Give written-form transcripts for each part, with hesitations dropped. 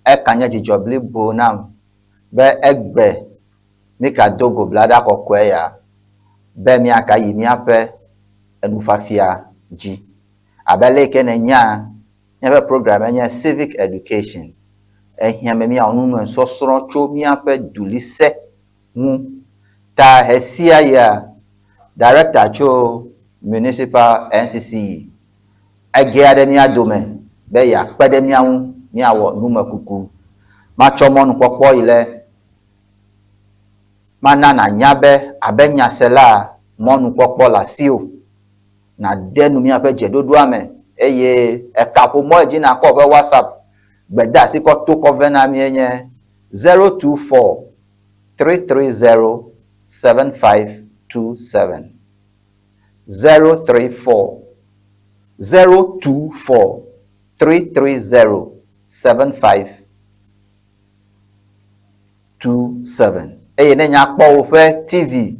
Eka nye dzidzɔ blibo nam be egbe mika do go blaɖa kɔkɔe ya be miaka yi miaƒe enufafia dzi. Abe leke nènyaa, míaƒe program enye Civic Education. Ehiã be míawɔ nunɔesɔsrɔ̃ tso míaƒe dulise ŋu. Ta ɣesiaɣia, director tso Municipal NCCE egea ɖe mía dome be yeakpe ɖe mía ŋu míawɔ numekuku. Matsɔ mɔnukpɔkpɔ yi le mana nànya be abe nyaselaa, mɔnukpɔkpɔ le asiwò nàde nu míaƒe dzeɖoɖoa me eye ekaƒomɔ yi dzi nàkɔ ƒe WhatsApp gbedeasi kɔ to kɔ vɛ na míe nye 024 330 7527. 034 024 330 7527. Eye ne nya kpɔ woƒe TV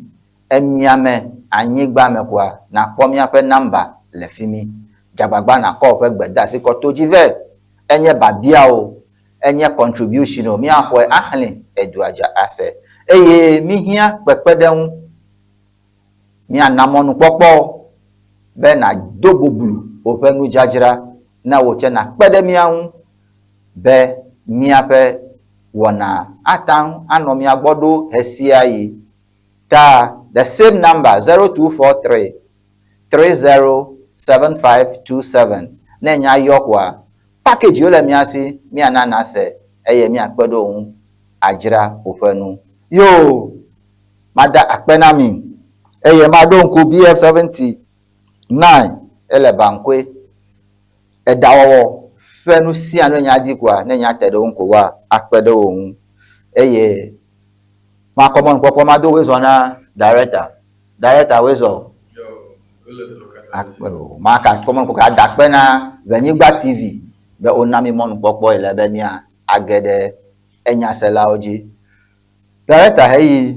emiame anyigba me koa, nakpɔ míaƒe namba le fi mi. Dzagbagba nakɔ woƒe gbedeasi kɔ to dzi vɛ. Enye babia o, enye contribution o, míaxɔe axlẽ edua dza ase. Eye míhiã kpekpeɖeŋu. Míana mɔnukpɔkpɔ wò be nàdo boblo woƒe nudzadzra ne wò tsɛ nàkpe ɖe mía ŋu be míaƒe wɔna ate ŋu anɔ mía gbɔ ɖo ɣesiaɣi. Ta the same number 0243 307527 ne nya yɔ koa, package yiwo le mía si míana nàse eye míakpe ɖe wò ŋu adzra woƒe nu. Yoo! Mada akpe na mi eye maɖo ŋku BF79 ele baŋkɔe. Eɖawɔwɔ ƒe nu sia nu nya di koa, ne nya te ɖe wo ŋu ko woa akpe ɖe wo ŋu. Eye makɔ mɔnukpɔkpɔ mado woe zɔ na director. Director woe zɔ. Akpe o. Maka kɔ mɔnukpɔkpɔ ada akpe na Ʋenyigba TV be wona mi mɔnukpɔkpɔ yi le be mia age ɖe enyaselawo dzi. Director heyi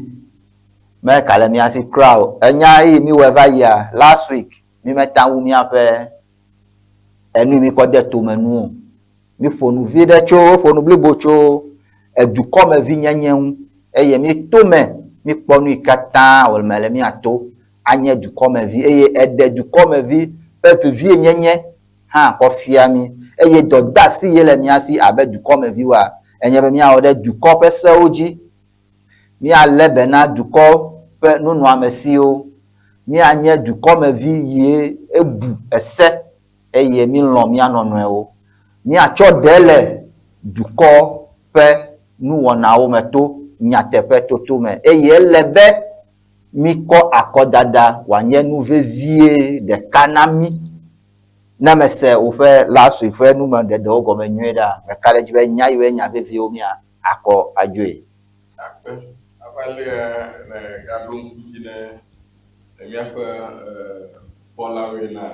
me ka le mia si kura o. Enya eyi mi wɔe va yia last week mi me ta wu miaƒe enu mi kɔ de tome nu o. Mi ƒo nu vi ɖe tso ƒo nu blibo tso edukɔmevi nyenye ŋu eye mi to me mi kpɔ nu yi katã wòle me le mia to anye dukɔmevi eye eɖe dukɔmevi ƒe vevie nyenye hã kɔ fia mí. Eye dɔdeasi ye le mía si abe dukɔmeviwoa, enye be míawɔ ɖe dukɔ ƒe sewo dzi, míalé be na dukɔ ƒe nunɔamesiwo, míanye dukɔmevi yie ebu ese eye mílɔ̃ mía nɔnɔewo, míatsɔ ɖe le dukɔ ƒe nuwɔnawo me to nyateƒe toto me eye ele be míkɔ akɔdada wòanye nu vevie ɖeka na mí. Ne mese woƒe last week ƒe numeɖeɖewo gɔme nyuie ɖa, meka ɖe edzi be nya yiwoe nya veviwo mía akɔ adzoe. Akpe. Abe alea ne gaɖo ŋku dzi ne míaƒe kpɔlawoe enea,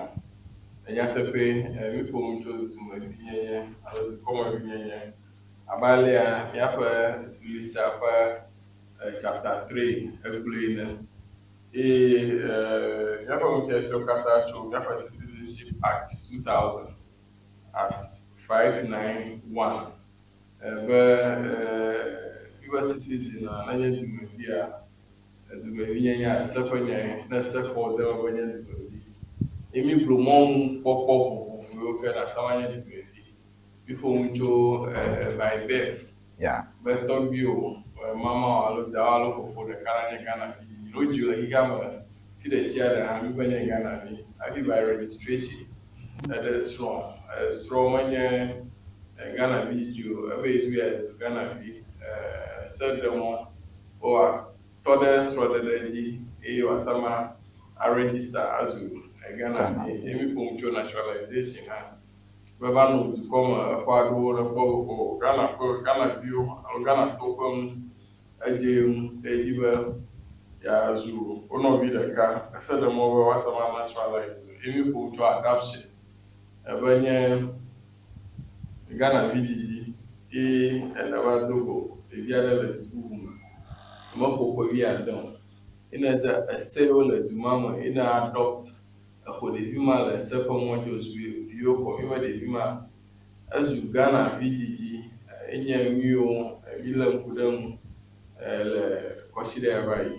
nyateƒee míƒo nu tso dumevinyenye alo dukɔmevinyenye. Abe alea míaƒe Lisa ƒe chapter 3 egblɔe ene. Eye míaƒe nufiafiawo katã tso míaƒe Citizenship Act 2000, Act 591, be míbe citizen a nenye dumevia, dumevinyenyea ese ƒe nyae, ne ese xɔ de eme be nye dumevi. Ye mígblɔ mɔnukpɔkpɔ vovovo yiwo ke nàte ŋu anye dumevi. Míƒo nu tso by birth, be tɔgbuiwò, mamawò alo dawò alo fofowò ɖeka nanye Ghana vi. Ne wodzi wò le xexea me fi ɖe sia ɖe hã, míbe nye Ghana vi. Hafi by registration, eɖe srɔ̃, srɔ̃wò menye Ghana vi dzidzi o, ebe yezu ya yezu Ghana vi. Se ɖe mɔ be wòatɔ ɖe srɔ̃ɖeɖe dzi eye wòate ŋu a register azu Ghana vi. Ye míƒo nu tso naturalization hã. Be va nɔ dukɔ me eƒe aɖewo ne kpɔ be o Ghana ƒe Ghana viwo alo Ghana tɔwo ƒe nu edze ye ŋu eye edzi be yeazu wo nɔvi ɖeka. Ese ɖe mɔ be woate ŋu a naturalize ye mi ƒo tso adoption ebe nye Ghana vi dzidzi ye ene va do go ɖevi aɖe le du bubu me. Meƒo ƒe wuiade o. Ye ne ze ese yiwo le du ma me ye ne adopt Exo ɖevi ma le se ƒe mɔ dzi wòzu viwo kɔ. Míbe ɖevi ma Ezu Ghana vidzidzi enye nu yiwo mílé ŋku ɖe eŋu le kɔsiɖa ya va yi.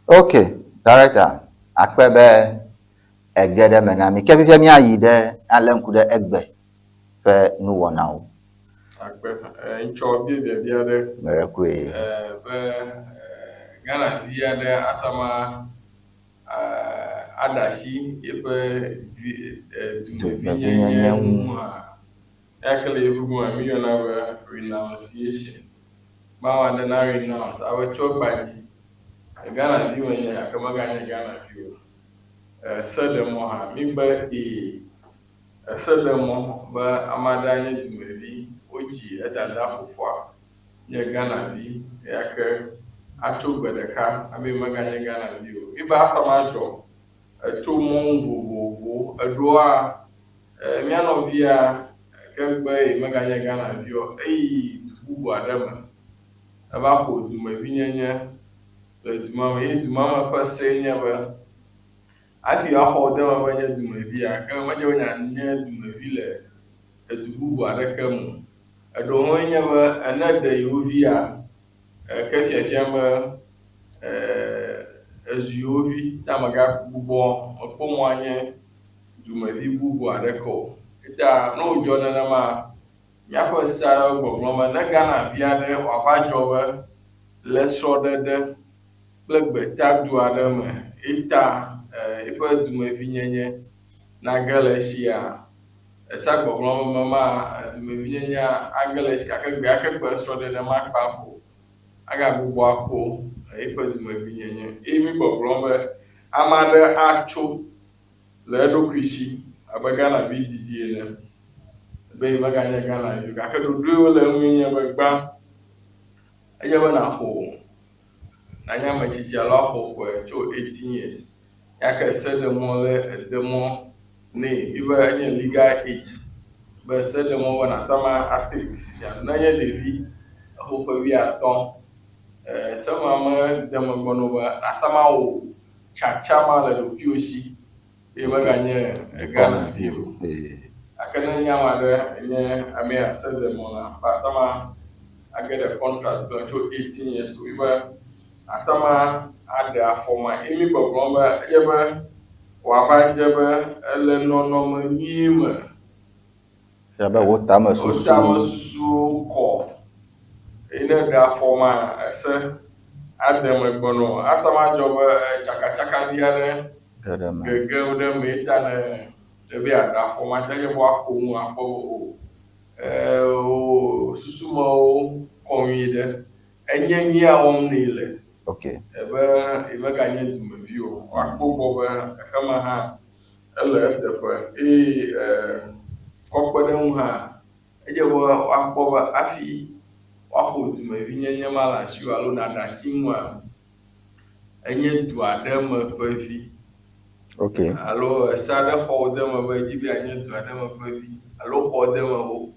Ok, director, akpe be ège ɖe eme na mí. Ke fifia míayi ɖe alé ŋku ɖe egbe ƒe nuwɔnawo. Akpe. Ŋtsɔ bia biabia aɖe. Meɖe koe. Be Ghana vi aɖe ate ŋu aɖe asi yeƒe dumevinyenye ŋu hã. Eya ke le yevugbe me míyɔna be renunciation. Be ame aɖe na renounce abe tso egbea dzi Ghana vi menye gake meganye Ghana vi o. Se ɖe mɔ hã. Mígbe ee. Ese ɖe mɔ be ame aɖe anye dumevi, wodzi edada fofoa nye Ghana vi eya ke atso gbe ɖeka abe meganye Ghana vi o. Míbe ate ŋu adzɔ etso mɔnu vovovowo. Eɖewoa, mía nɔvia ke gbe ye meganye Ghana vi o, eyi du bubu aɖe me eva xɔ dumevinyenye le du ma me ye du ma me ƒe see nye be Hafi woaxɔ wò de eme be nye dumevia, ke medze be nànye dumevi le edu bubu aɖeke me o. Eɖewo hãe nye be ne èɖe yewo via, ke fiafia be èzu yewo vi ta mègagbugbɔ mèkpɔ mɔ anye dumevi bubu aɖeke o. Eya ta ne wòdzɔ nenema, míaƒe se aɖewo gbɔgblɔm be ne Ghana vi aɖe wòava dzɔ be le srɔ̃ɖeɖe kple gbetadu aɖe me eta eƒe dumevinyenye nage le esia, esea gbɔgblɔ be mema dumevinyenyea age le esi gake gbe ake kpe srɔ̃ɖeɖe makpa ko agagbugbɔ ako eƒe dumevinyenye. Eye mi gbɔgblɔ be ame aɖe atso le eɖokui si abe Ghana vi didi ene be yemeganye Ghana vi o gake ɖoɖoe wole eŋue nye be gbã enye be nàxɔ Nanye ame tsitsi alo axɔ ƒe tso 18 years. Ya ke se ɖe mɔ le ede mɔ nɛ yi be enye legal age be se ɖe mɔ be nàte ŋu a take decision. Ne enye ɖevi exo ƒe wuiatɔ̃, se ma mede megbe na wò be nàte ŋu awɔ tsatsa ma le ɖokuiwò si eye meganye Ghana vi o. Gake ne enye ame aɖe enye ame ya se ɖe mɔ na be ate ŋu age ɖe contract kple tso 18 years to be ate ŋu aɖe afɔ ma. Ye mi gbɔgblɔm be edze be wòava dze be ele nɔnɔme nyui me. Fia be wò tamesusu. Wò tamesusuwo kɔ. Eye ne èɖe afɔ ma, ese ade megbe nɔ. Ate ŋu adzɔ be tsakatsaka vi aɖe gege ɖe eme ye ta ne ebe yeaɖe afɔ ma, te nye be woaƒo nu akpɔ be o, wò susumewo kɔ nyuie ɖe. Enye nyuia wɔm nèle. Okay. Ebe yemeganye dumevi o. Woakpɔ gbɔ be xexeme hã ele eteƒe eye kɔ kpe ɖe eŋu hã, edze be woakpɔ be hafi woaxɔ dumevinyenye ma le asiwò alo nàɖe asi ŋua, enye du aɖe me ƒe vi. Okay. Alo ese aɖe xɔ wò de eme be edzi be yeanye du aɖe me ƒe vi alo xɔ de eme o.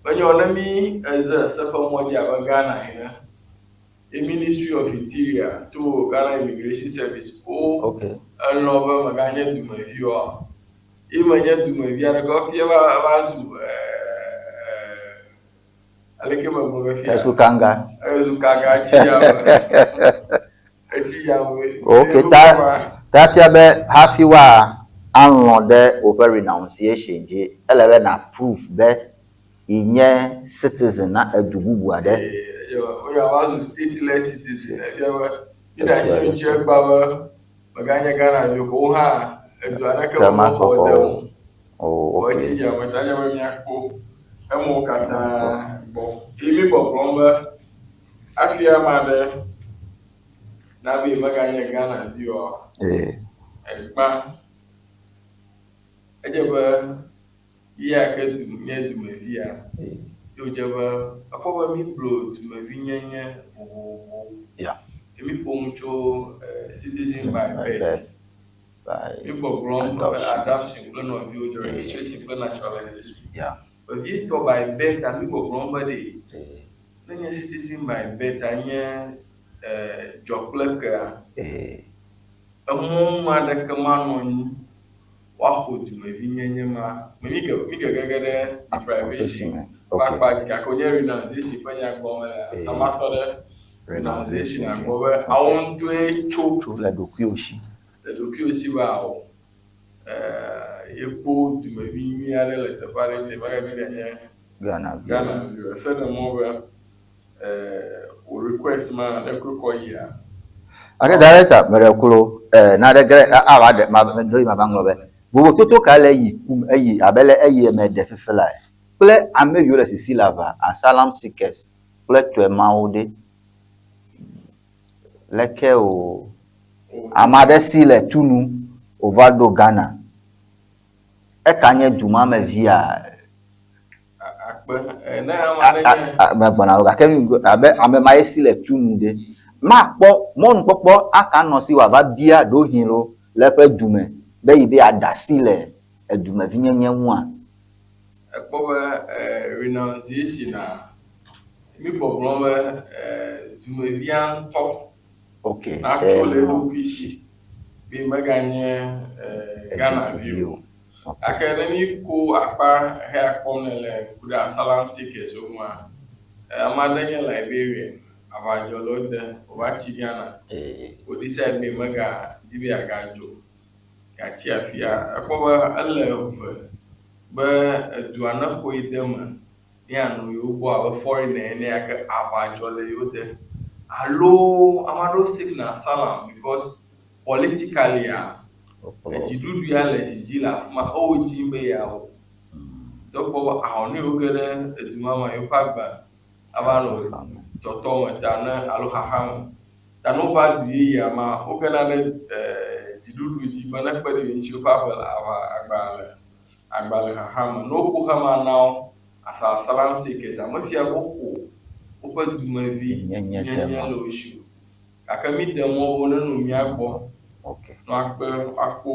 Menye ne mí eze ese ƒe mɔ dzi abe Ghana ene. Ye Ministry of Interior to Ghana Immigration Service wo okay. elɔ̃ be meganye dumevi oa. Ye menye dumevi aɖeke o fia va va zu aleke megblɔ be fia. Ezu kanga. Ezu kanga etsi ya me. Etsi ya me. Okay, ta ta fia be hafi wa alɔ̃ ɖe woƒe renunciation dzi ele be na proof be yi nye citizen na edu bubu aɖe. Woyɔ va zu stateless citizen. Efia be mi ɖe asi ŋuti egba be meganye Ghana vi o. Wo hã edu aɖeke me mexɔ de o. Oh, okay. Etsi ya me ta nye be míakpɔ emewo katã gbɔ. Ye mi gbɔgblɔm be hafi ame aɖe nabe meganye Ghana vi oa, egbã edze be Eya ke du nye dumevia, ye wòdze be ekpɔ be míblo dumevinyenye vovovowo. Yeah. Ye míƒo nu tso citizen by birth. Mígbɔgblɔm be adoption kple nɔviwo, registration kple naturalization. Yeah. Vevietɔ by birth, mígbɔgblɔm be ɖe ne nye citizen by birth anye dzɔ kple kea, emɔnu aɖeke manɔ anyi. woaxɔ dumevinyenye ma. Me mi ge mi ge gege ɖe deprivation ƒe akpa dzi gake wonye renunciation ƒe nya gbɔ me la, ame atɔ ɖe renunciation gbɔ be awo ŋutɔe tso Tso le ɖokuiwò si. Le ɖokuiwò si be ao yekpɔ dumevi nyui aɖe le teƒe aɖe ŋutɔ megadi be yeanye Ghana vi. Ghana vi o. Ese ɖe mɔ be wò request ma ne klo kɔ yia. Ake director meɖe klo naɖe ge ava ɖe ma ɖo yi ma va ŋlɔ be vovototo ka le eyi kum eyi abe le eyi eme ɖe fifi lae kple ame yiwo le sisi le aʋa asylum seekers kple tɔe mawo ɖe leke o ame aɖe si le tunu wòva ɖo Ghana eka nye du ma me via Akpe ne ame aɖe nye. Megbɔna o gake abe ame ma ye si le tu nu ɖe, makpɔ mɔnukpɔkpɔ aka nɔ si wòava bia ɖewohĩ lo le eƒe du me be yi be yeaɖe asi le edumevinyenye ŋua? Ekpɔ be renunciation a, mi gbɔgblɔ be dumevia ŋutɔ natso le eɖokui si be meganye Ghana vi o. Gake ne míko akpa hea kpɔm nèle ku ɖe asylum seekers wo ŋua, ame aɖe nye Liberian, aʋa dzɔ le wo de, wòva tsi Ghana. Wo decide be mega di be yeagadzo o, yeatsi afia. Ekpɔ be ele ve be edua nexɔe de eme ne yeanɔ yewo gbɔ abe foreigner ene gake aʋa dzɔ le yewo de. Alo ame aɖewo seek na asylum because Politically-a, edziɖuɖu ya le dzidzi le afi ma, ewò dim be yeawɔ. Dɔ kpɔ be ahɔnɛ wo ge ɖe edu ma me, yewoƒe agba ava nɔ tɔtɔ me ta ne alo xaxa me. Ta ne wova du yeyea ma, wogena ɖe dziɖuɖu dzi be ne kpe ɖe yewo ŋuti yewoƒe ave le aʋa agba le agba le xaxa me. Ne woƒo xema na wo as asylum seekers, mefia be woxo woƒe dumevi nyenye le wo si o. Gake míɖe mɔ be wonenɔ mía gbɔ ne woakpe woakpɔ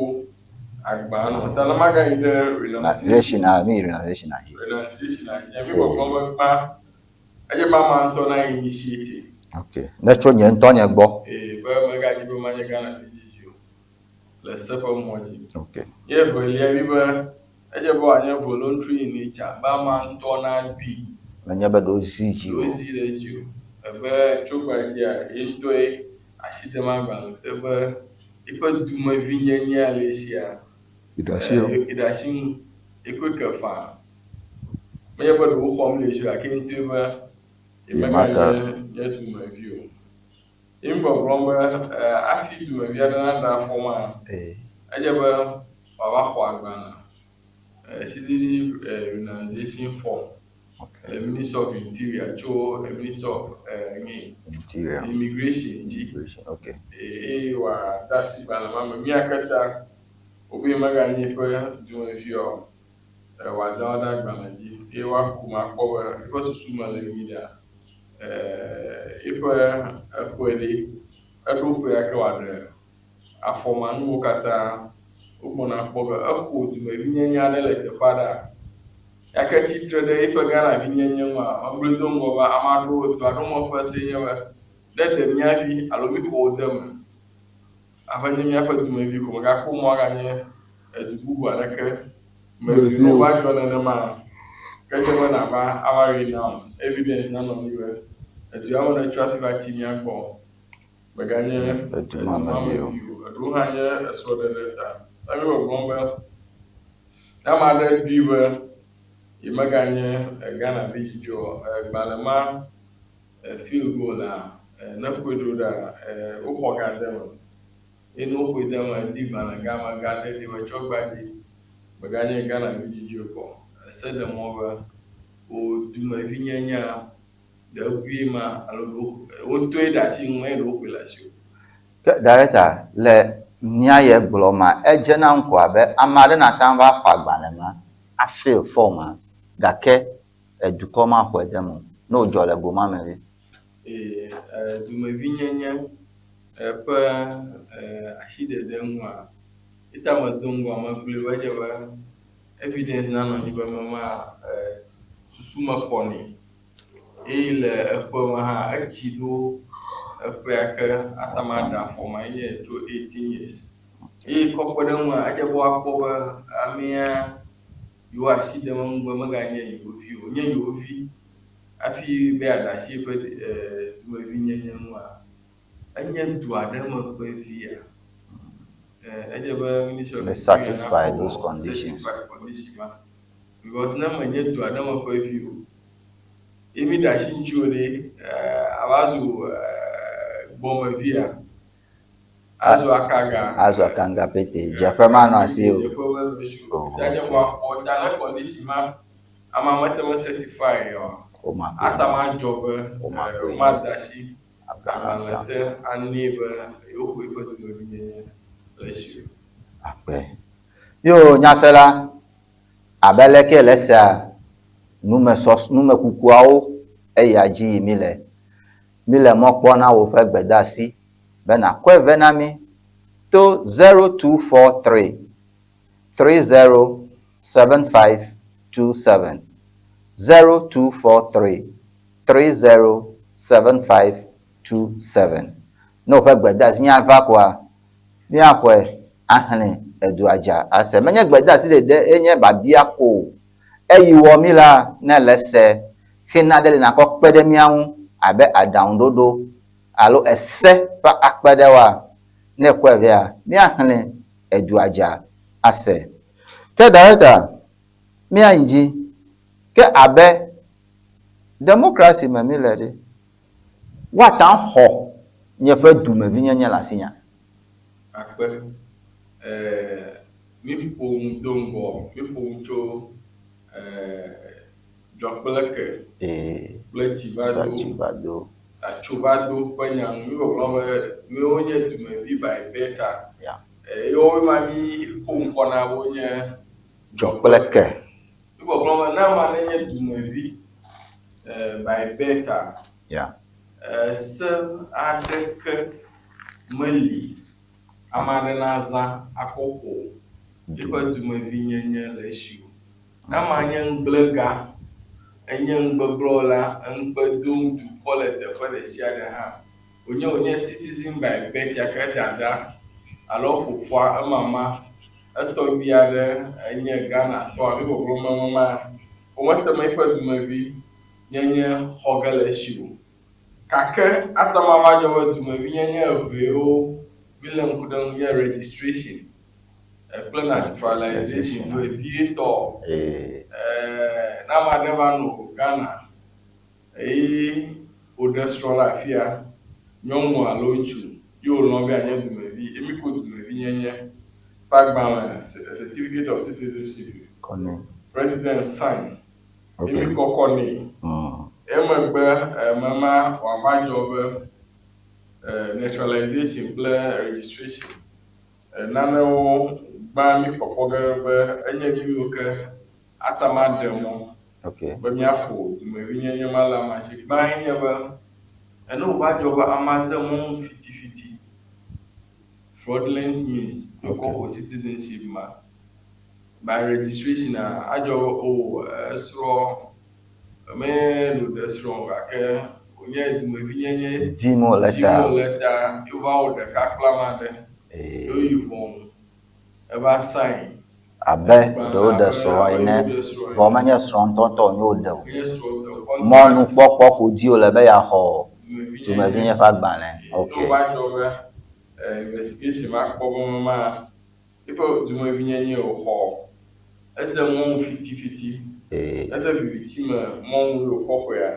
agbaa nɔ. Ta ne magayi ɖe renunciation a mi renunciation a dzi. Renunciation a dzi. Mi gbɔgblɔ be gbã edze be amea ŋutɔ na initiate. Ok. Netso nye ŋutɔ nye gbɔ. Ee, be megadzi be manye Ghana vidzidzi o. le se ƒe mɔ dzi. Okay. Ye evelia bi be edze be wòanye voluntary in nature, be amea ŋutɔ naɖui. Menye be ɖewo zi dzi o. Ɖewo zi ɖe edzi o. Ebe tso gba dzia, ye ŋutɔe asi dem agbalẽ te be yeƒe dumevinyenyea le esia. Yeɖe asi o. Yeɖe asi ŋu. Yekɔe ke faa. Menye be ɖewo xɔm le esi o gake ye ŋutɔe be yemeganye nye dumevi o. Ye gbɔgblɔm be hafi dumevi aɖe naɖe afɔ ma, edze be wòava xɔ agbalẽ, citizen renunciation form le Ministry of Interior tso Ministry of Immigration dzi eye wòade asi gbalẽ ma me. Mía katã wobe meganye eƒe dumevi o, wòada wo ɖe agbalẽ dzi eye woakum akpɔ be eƒe susu me le nyuiɖea. Eƒe eƒe ɖe, eɖo ƒe ya ke wòaɖe afɔ ma nuwo katã wogbɔna kpɔ be exo dumevinyenye aɖe le teƒe aɖea, gake tsitre ɖe eƒe Ghanavinyenye ŋua, megblɔe do ŋgɔ be ame aɖewo, du aɖewo me ƒe see nye be ne ɖe mía vi alo mí xɔ wo de eme ava nye míaƒe dumevi ko megakpɔ mɔ aganye edu bubu aɖeke me vi o. Ne wòva dzɔ nenema, ke edze be nàva ava renounce evidence nanɔ mí be edu ya me nètso hafi va tsi mía gbɔ meganye edu ma me vi o. Eɖewo hã nye esrɔ̃ɖeɖe ta. Ta mí gbɔgblɔm be ne ame aɖe ɖoe be yemeganye Ghana vidzidzi o, gbalẽ ma field goal la, ne ƒoe ɖo ɖa, woxɔ ga de eme. Ye ne woƒoe de eme, edi gbalẽ ga me, ga se di me tsɔ gba dzi, meganye Ghana vidzidzi o kpɔ. Ese ɖe mɔ be wò dumevinyenyea, ɖe eŋui ma alo ɖe wo ŋutɔe ɖe asi ŋu eye ɖe woƒoe le asiwò. Ke director, le nya ye gblɔ ma, edze nam ko abe ame aɖe nate ŋu ava xɔ agbalẽ ma, a fill form ma, gake edukɔ maxɔe de eme o, ne wòdzɔ le go ma me ɖe? Ee, dumevinyenye ƒe asiɖeɖe ŋua, eta medo ŋgɔ megblɔe be edze be evidence nanɔ anyi be mema susu me kɔ nɛ. Eye le eƒe me hã etsi ɖo eƒea ke ate ŋu aɖe afɔ ma enye tso 18 years. Eye kɔ kpe ɖe eŋua, edze be woakpɔ be amea yewo asi ɖem eŋu be meganye yewo vi o. Nye yewo vi hafi be yeaɖe asi yeƒe dumevinyenye ŋua, enye du aɖe me ƒe via. Edze be Ministry of They Interior satisfy nakpɔ those conditions. Satisfy condition ma. Because ne menye du aɖe me ƒe vi o, ye mi ɖe asi ŋutiwò ɖe, ava zu gbɔmevia, azu akaga. Azu akanga pete. Dzeƒe manɔ asi o. Dzeƒe menɔ asi o. Oh, Ta dze okay. be woakpɔ ta ne condition ma, ama mete ŋu certify oa, Womakpɔe. ate ŋu adzɔ be Womakpɔe. womade asi Agbalẽ agbalẽ te anɛ be yewoxɔ eƒe dumevinyenye le esi o. Akpe. Yo nyasela, abe leke le sea numekukuawo eya dzi yi mi le. Mi le mɔ kpɔ na woƒe gbedeasi be nàkɔe vɛ na mi to 0243 307527, 0243 307527. Ne woƒe gbedeasi nya va koa, míaxɔe axlẽ edua dza ase. Menye gbedeasi ɖeɖe enye biabia ko o. Eyi wɔ mí la, ne le se xena ɖe li nakɔ kpe ɖe mía ŋu abe aɖaŋuɖoɖo alo ese ƒe akpe ɖe woa, ne ekɔe vɛa, míaxlẽ edua dza ase. Ke director, míayi dzi. Ke abe democracy me mí le ɖe, woate ŋu xɔ nye ƒe dumevinyenye le asinya? Akpe. Mi ƒo nu do ŋgɔ, mi ƒo nu tso dzɔkpleke kple tsivado, Tsivado. Atsovado ƒe nya ŋu. Mi gbɔgblɔ be míwo nye dumevi by birth. Yeah. Yewo ma mi ko ŋkɔ na wo nye Dzɔkpleke. Mi gbɔgblɔ be ne ame aɖe nye dumevi by birth, se aɖeke meli ame aɖe nazã akɔ ƒo eƒe dumevinyenye le esi o. Ne amea nye ŋugblega, enye ŋugbegblɔla, eŋugbe dom dukɔ le teƒe ɖe sia ɖe hã, wònye citizen by birth ya ke dada alo fofoa, emama, etɔgbui aɖe enye Ghanatɔ alo gbɔgblɔ me mama, womete ŋu eƒe dumevi nyenye xɔ ge le esi o. Gake ate ŋu ava dzɔ be dumevinyenye evewo mílé ŋku ɖe ŋu nye registration kple naturalization vevietɔ. Ne ame aɖe va nɔ Ghana eye wòɖe srɔ̃ le afia, nyɔnu alo ŋutsu, ye wòlɔ̃ be yeanye dumevi, ye mi ko dumevinyenye ƒe agbalẽ, certificate of citizenship, Kɔnɛ. President sign, ye mi kɔkɔ nɛ. Emegbe mema wòava dzɔ be naturalization kple registration nanewo gbã mi kpɔkpɔ ge be enye nu yiwo ke ate ŋu aɖe mɔ be míaƒo dumevinyenye ma le amea si. Gbãe nye be ene wòva dzɔ be amea ze mɔnu fitifiti, fraudulent means, wòkɔ xɔ citizenship ma by registration a, adzɔ be o esrɔ̃ menye ɖe wòɖe srɔ̃ o gake wònye dumevinyenye Dim wòle dim ta. Wòle ta ye wova wɔ ɖeka kple ame aɖe ye woyi ʋɔnu eva sign Abe ɖe woɖe srɔ̃ ene, vɔ menye srɔ̃ ŋutɔŋutɔ wònye woɖe o. Menye srɔ̃ ŋutɔ. Mɔnukpɔkpɔ ko di wòle be yeaxɔ dumevinyenye ƒe agbalẽ. Ok. Ne wova dzɔ be investigation va kpɔ be mema eƒe dumevinyenye wòxɔ eze mɔnu fitifiti, eze viviti me mɔnu ye wòkɔ xɔea,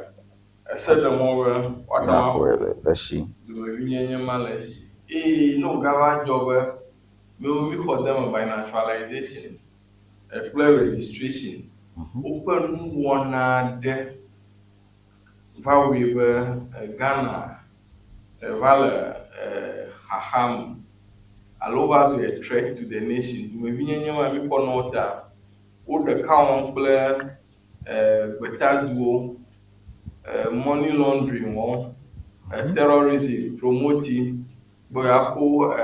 ese ɖe mɔ be woate ŋu Míaxɔe le esi. Dumevinyenye ma le esi. Eye ne wògava dzɔ be míwo míxɔ de eme by naturalization kple registration, woƒe nuwɔna ɖe va wɔe be Ghana va le xaxa me alo va zu a threat to the nation. Dumevinyenye ma míkpɔ nɔ wo ta, wo ɖeka wɔm kple gbetaduwo, money laundering wɔm, terrorism promoting be yewoakɔ